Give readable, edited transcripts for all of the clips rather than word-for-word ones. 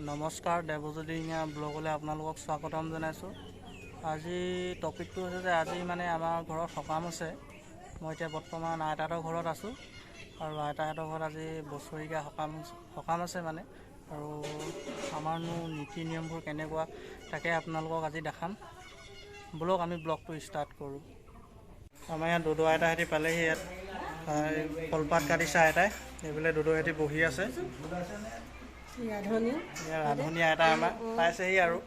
নমস্কাৰ, দেৱজ্যোতি ব্লগলৈ আপোনালোকক স্বাগতম জনাইছোঁ। আজি টপিকটো হৈছে যে আজি মানে আমাৰ ঘৰত সকাম আছে। মই এতিয়া বৰ্তমান আইতাহঁতৰ ঘৰত আছোঁ আৰু আইতাহঁতৰ ঘৰত আজি বছৰেকীয়া সকাম আছে মানে। আৰু আমাৰনো নীতি নিয়মবোৰ কেনেকুৱা তাকে আপোনালোকক আজি দেখাম। ব'লক আমি ব্লগটো ষ্টাৰ্ট কৰোঁ। আমাৰ ইয়াত দদৌ আইতাহঁতি পালেহি। ইয়াত কলপাত কাটিছে আইতাই, এইফালে দদৌহঁতি বহি আছে। ৰান্ধনী আইতা আমাৰ পাইছেহি। আৰু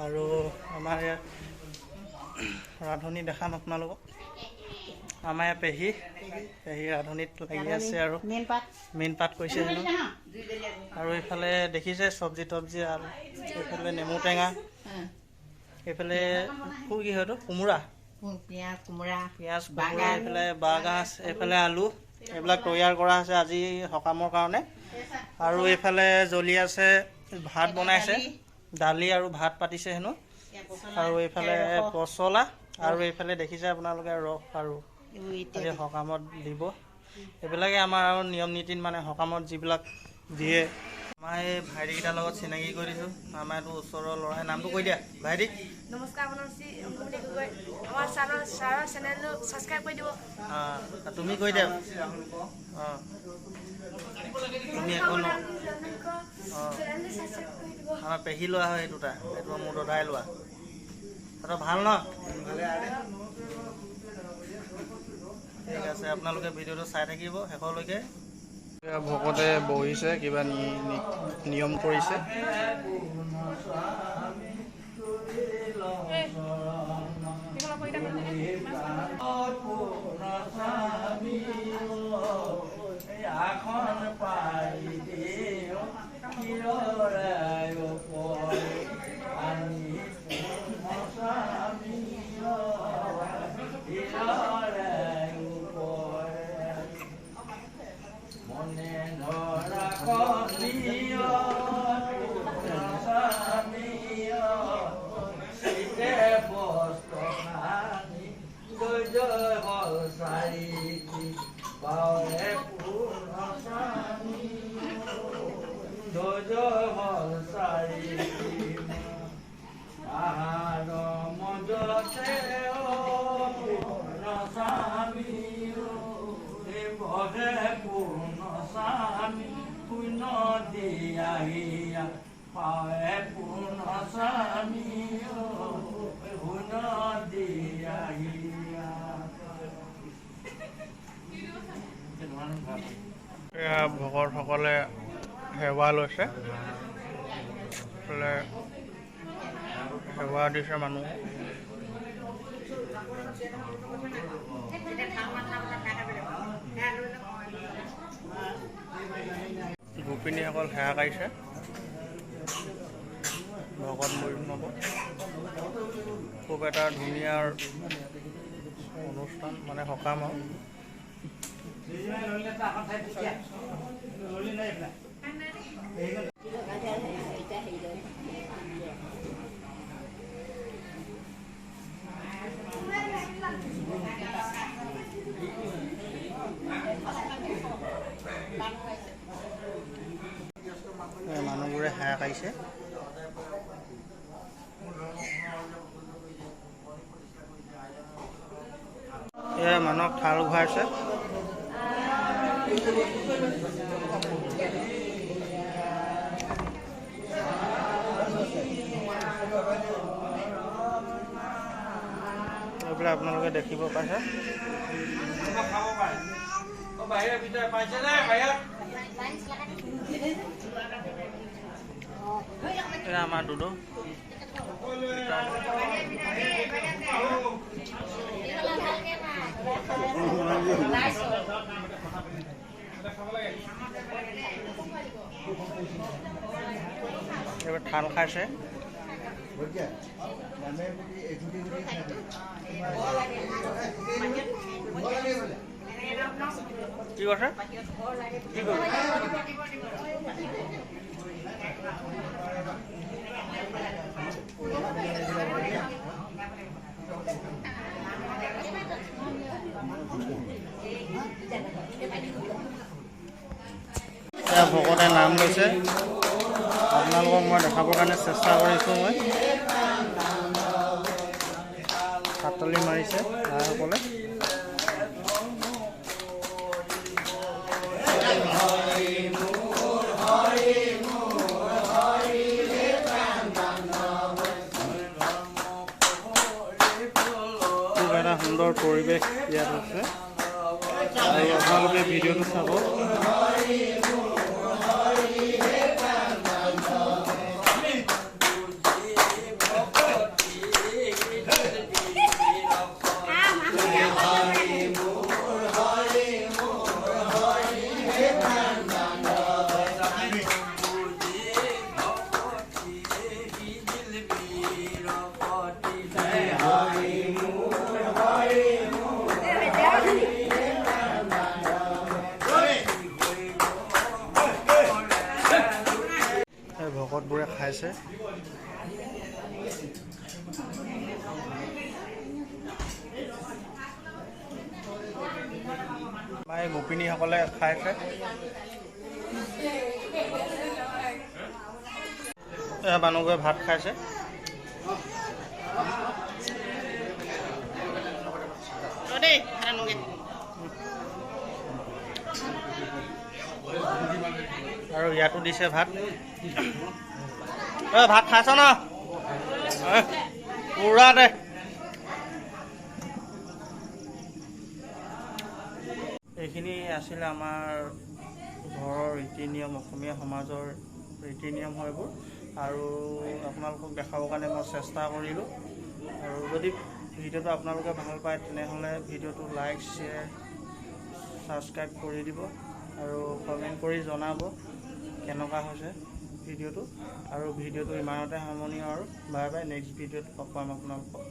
আৰু আমাৰ ইয়াত ৰান্ধনী দেখাম আপোনালোকক। আমাৰ ইয়াত পেহী পেহী ৰান্ধনীত লাগি আছে আৰু মেইন পাত কৰিছে হেনো। আৰু এইফালে দেখিছে চব্জি তব্জি, আৰু এইফালে নেমু টেঙা, এইফালে কি হয় এইটো কোমোৰা, পিঁয়াজ কোমোৰা, এইফালে বাঁহগাজ, এইফালে আলু, এইবিলাক তৈয়াৰ কৰা হৈছে আজি সকামৰ কাৰণে। আৰু এইফালে জ্বলি আছে, ভাত বনাইছে, দালি আৰু ভাত পাতিছে হেনো। আৰু এইফালে পচলা, আৰু এইফালে দেখিছে আপোনালোকে ৰস, আৰু আজি সকামত দিব। এইবিলাকে আমাৰ আৰু নিয়ম নীতিত মানে সকামত যিবিলাক দিয়ে। আমাৰ এই ভাইটিকেইটাৰ লগত চিনাকি কৰি দিছোঁ। আমাৰ এইটো ওচৰৰ ল'ৰাই, নামটো কৈ দিয়া ভাইটি। নমস্কাৰ, আপোনাৰ আমাৰ ছাৰৰ চেনেলটো ছাবস্ক্ৰাইব কৰি দিব। তুমি কৈ দিয়া। অঁ, তুমি একো ন। অঁ, আমাৰ পেহী লোৱা হয় এই দুটা, এইটো মোৰ দাদাই লোৱা। তহঁতৰ ভাল ন? ঠিক আছে, আপোনালোকে ভিডিঅ'টো চাই থাকিব শেষলৈকে। ভকতে বহিছে, কিবা নিয়ম কৰিছে। ভকতসকলে সেৱা লৈছে, সেৱা দিছে মানুহ। গোপিনীসকল সেৱা কাঢ়িছে ভকত বৈষ্ণৱ। খুব এটা ধুনীয়া অনুষ্ঠান মানে সকাম। আৰু মানুহবোৰে সেৱা কাঢ়িছে। এয়া মানুহক থাল ঘূৰাইছে। এইবিলাক আপোনালোকে দেখিব পাইছে। এয়া আমাৰ দুদু। এইবাৰ থাল খাইছে। কি কৈছে? কি কৈছে? ভকতে নাম লৈছে। আপোনালোকক মই দেখাবৰ কাৰণে চেষ্টা কৰিছোঁ। মই হাততালি মাৰিছে ভাইসকলে। খুব এটা সুন্দৰ পৰিৱেশ ইয়াত হৈছে আৰু আপোনালোকে ভিডিঅ'টো চাব। ভকতবোৰে খাইছে। আমাৰ এই গোপিনীসকলে খাইছে। মানুহবোৰে ভাত খাইছে। আৰু ইয়াতো দিছে ভাত। ভাত খাইছ ন? পুৰা দে। এইখিনি আছিলে আমাৰ ঘৰৰ ৰীতি নিয়ম, অসমীয়া সমাজৰ ৰীতি নিয়ম হয় এইবোৰ। আৰু আপোনালোকক দেখাবৰ কাৰণে মই চেষ্টা কৰিলোঁ। আৰু যদি ভিডিঅ'টো আপোনালোকে ভাল পায় তেনেহ'লে ভিডিঅ'টো লাইক, শ্বেয়াৰ, ছাবস্ক্ৰাইব কৰি দিব আৰু কমেণ্ট কৰি জনাব কেনেকুৱা হৈছে ভিডিঅ'টো। আৰু ভিডিঅ'টো ইমানতে সামৰণি আৰু বাই বাই। নেক্সট ভিডিঅ'ত লগ পাম আপোনালোকক।